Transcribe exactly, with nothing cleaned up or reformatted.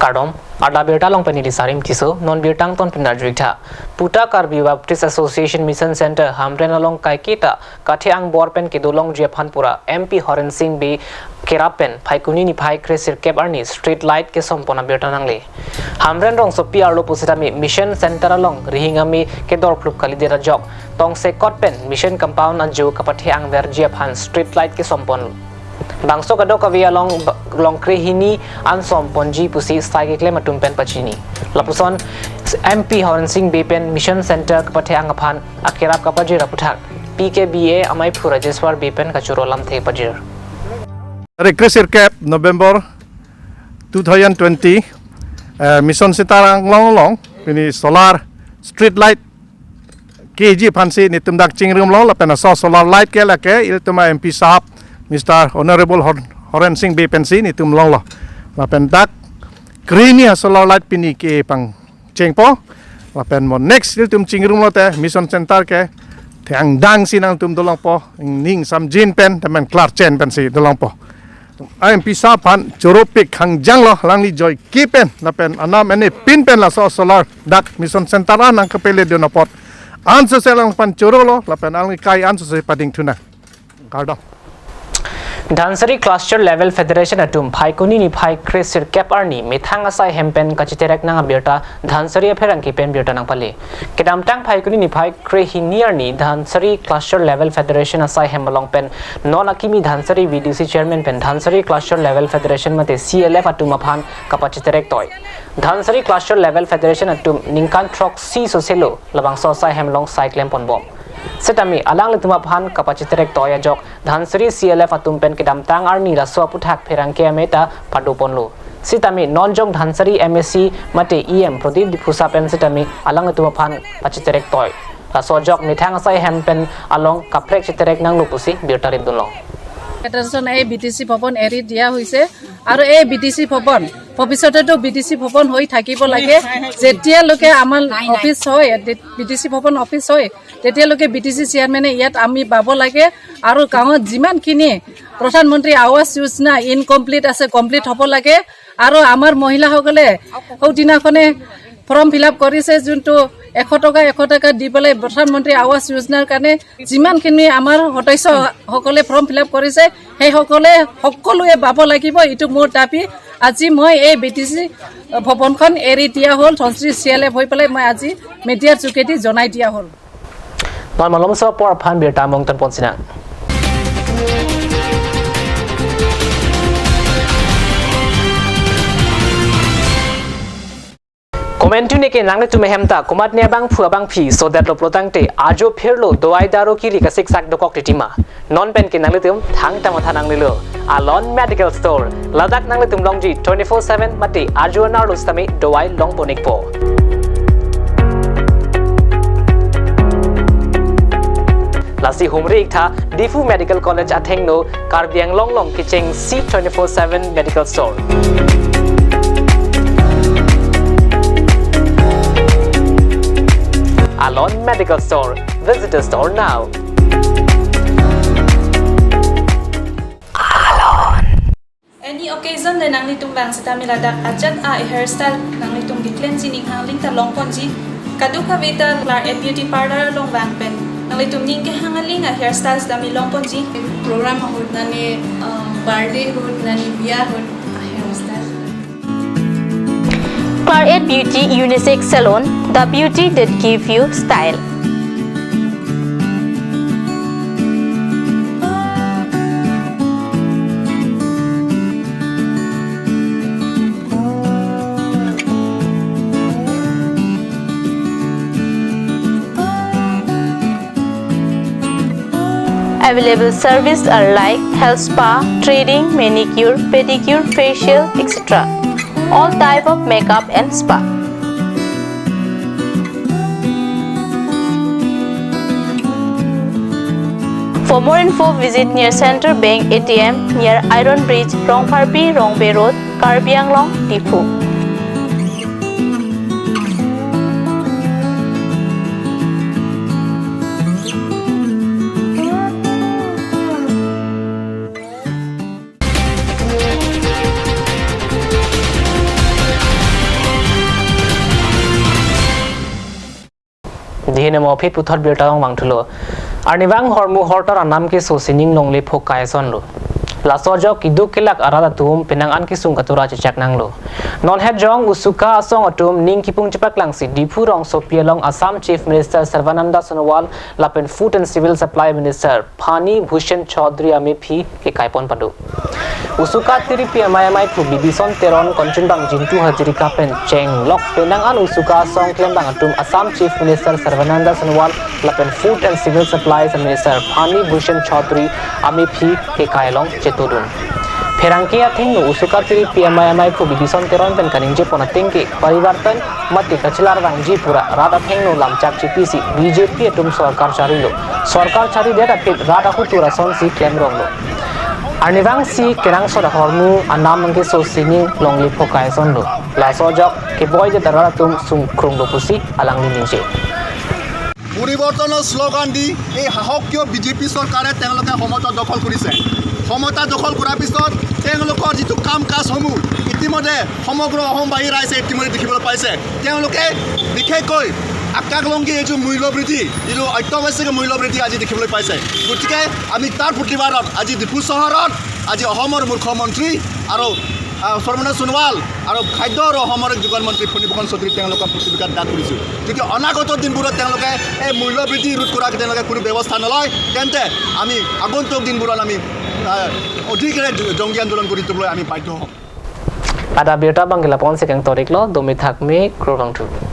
Kardom, adap birta along pen neli Sarim Tisso, non birta angton pen arju-ik tha. Puta Karbi Baptist Association Mission Center Hamren along kaiketa kathe angbor pen kedolongji aphan pura M P Horen Sing Bey kerap pen Phaikuni niphai kre sirkep arni street light kesompon abirta nangle. Hamren rongsopi arlo pusitame Mission Center along rihing ame kedorphlup kalidet ajok tongsekot pen Mission Compound ajo kapathe angverji aphan street light kesompon. Bangso kadokave along ba-, longkre hini an somponji pusi sai keklem atum pen pachini. Lapuson M P Horen Sing Bey pen Mission Center kapathe ang aphan akerap kapajir aputhak P K B A amaiphu Rajeshwar Bey pen kachoro lamthe pajir. Tarik kre sirkep November two thousand twenty, eh, Mission Center anglong along pini solar street light keji aphansi netum dak chingrumlo, lapen laso solar light ke lake ilitum a-M P sahab Mister Honorable Hor-, Horen Sing Bey pensi netum longlo. Lapen dak kre hini a-solar light pini kepangchengpo. Lapen mo next ilitum chingrumlote Mission Center ke thengdang si nangtum dolongpo, ning samjin pen temen klarchen pensi dolongpo. A-M P sahab aphan choropik hangjanglo, alangli joike pen lapen anam ane pin pen laso solar dak Mission Center an nangkepele dun apot ansose alangphan chorolo, lapen alangli kai ansose pading thunang. Kardom. Dhansiri Cluster Level Federation atum Phaikuni niphai kre sirkep arni methang asai hem pen kachiterek nang abirta Dhansiri apherangke pen birta nangpale. Kedamtang Phaikuni niphai kre hini arni Dhansiri Cluster Level Federation asai hem along pen non akimi Dhansiri V D C Chairman pen Dhansiri Cluster Level Federation mate C L F atum aphan kapachiterek toi. Dhansiri Cluster Level Federation atum ningkan throksi soselo labangso asai hem along sai klem ponbom. Sitame alanglitum aphan kapachiterek toi ajok Dhansiri C L F atum pen kedamtang arni laso aputhak pherangke ameta padoponlo. Sitame non jong Dhansiri M A C mate E M Pradip Diphusa pen sitame alanglitum aphan pachiterek toi. Laso ajok methang asai hem pen along kaprek chiterek nanglo pusi birta rimdunlo. Federation এই B T চি ভৱন এৰি দিয়া হৈছে আৰু এই B T চি ভৱন ভৱিষ্যতেতো B T চি ভৱন হৈ থাকিব লাগে। যেতিয়ালৈকে আমাৰ অফিচ হয়, বি টি চি ভৱন অফিচ হয়, তেতিয়ালৈকে বি টি চি চেয়াৰমেনে ইয়াত আমি পাব লাগে। আৰু গাঁৱত যিমানখিনি প্ৰধানমন্ত্ৰী আৱাস যোজনা ইনকমপ্লিট আছে, কমপ্লিট হ'ব লাগে। আৰু আমাৰ মহিলাসকলে সৌদিনাখনে ফৰ্ম ফিল আপ কৰিছে, যোনটো এশ টকা, এশ টকা দি পেলাই প্ৰধানমন্ত্ৰী আৱাস যোজনাৰ কাৰণে যিমানখিনি আমাৰ সদস্যসকলে ফৰ্ম ফিল আপ কৰিছে, সেইসকলে সকলোৱে পাব লাগিব, এইটো মোৰ দাবী। আজি মই এই বি টি চি ভৱনখন এৰি দিয়া হ'ল, ধনশ্ৰী চি এল এফ হৈ পেলাই মই আজি মিডিয়াৰ যোগেদি জনাই দিয়া হ'ল। Non malomso apor aphan birta mongton ponsinang. Komantu neke nanglitum ahem ta komatne abangphu abangphi sodetlo pulotangte ajo phirlo dawai daru kiri kasiksak dokok titima. Non pen ke nanglitum thangta matha nanglelo. Alon Medical Store. Ladak nanglitum longji twenty-four seven mate ajo anerlo sitame dawai longpon-ikpo. Lasi humri-iktha Diphu Medical College athengno Karbi Anglong along kechengsi twenty-four seven Medical Store. Alon Medical Store. Visit the store now. Any occasion le nanglitum bang sitame ladak ajat a hairstyle nanglitum keklem sining hangling ta longponji. Kadokave ta Claret Beauty Parlor along bang pen nanglitum ning kehang aling a hairstyle sitame longponji. Program ahut nani, uh, birthday ahut nani, biya ahut a hairstyle. Claret Beauty Unisex Salon, the beauty that give you style. Available service are like health spa, threading, manicure, pedicure, facial, et cetera. All type of makeup and spa. For more info, visit near Central Bank A T M, near Iron Bridge, Rongpharpi, Rongbe Road, Karbi Anglong, Diphu. Nemo aphi puthot birta along vangthulo. Arnivang hormu hortar anam keso sining longle pho kaisonlo. Laso ajok keduk kelak arat atum penang an kesung katura chechak nanglo. Non het jong USUCA asong atum ning kipung chepaklangsi Diphu rongsopi along Assam Chief Minister Sarbananda Sonowal lapen Food and Civil Supply Minister Phani Bhushan Chaudhary amephi kekaipon pado. USUCA tiri PMIMI phu Bibison Teron, Kanchanbang Jintu Hazarika pen chenglok penang an USUCA asong klembang atum Assam Chief Minister Sarbananda Sonowal lapen Food and Civil Supplies Minister Phani Bhushan Chaudhary amephi kekai along chetodun. Pherangke athengno USUCA tiri PMIMI phu Bibison Teron pen kaningjepon ateng ke parivartan mate kachelar vangji pura rat athengno lamchak chipisi BJP atum sorkar charilo. Sorkar charidet aphi rat ahutur asonsi klemronglo. Arnivangsi kenangsot ahormu anam nangkeso sining longle pho kaisonlo. Laso ajok keboidet arat atum sungkrunglo pusi alangli ningje. পরিৱৰ্তনৰ শ্লোগান দি এই শাসকীয় বিজেপি চৰকাৰে তেওঁলোকে ক্ষমতা দখল কৰিছে। ক্ষমতা দখল কৰাৰ পিছত তেওঁলোকৰ যিটো কাম কাজসমূহ ইতিমধ্যে সমগ্ৰ অসমবাসী ৰাইজে ইতিমধ্যে দেখিবলৈ পাইছে। তেওঁলোকে বিশেষকৈ আকাংক্ষী এই যে মূল্যবৃদ্ধি, যিটো অত্যাৱশ্যকীয় মূল্যবৃদ্ধি আজি দেখিবলৈ পাইছে। গতিকে আমি তাৰ প্ৰতিবাদত আজি ডিফু চহৰত আজি অসমৰ মুখ্যমন্ত্ৰী আৰু, আহ, সৰ্বানন্দ সোণোৱাল আৰু খাদ্য আৰু সামগ্ৰিক যোগান মন্ত্ৰী ফণীভূষণ চৌধুৰী তেওঁলোকক প্ৰতিবাদ দাগ কৰিছোঁ। যদি অনাগত দিনবোৰত তেওঁলোকে এই মূল্যবৃদ্ধি ৰোধ কৰাৰ তেওঁলোকে কোনো ব্যৱস্থা নলয়, তেন্তে আমি আগন্তুক দিনবোৰত আমি, আহ, অধিকেৰে জংগী আন্দোলন কৰি তুলিবলৈ আমি বাধ্য হ'ম। Ada birta abang ke lapu-an si kangtor-iklo, dome thakme, kurvangthu.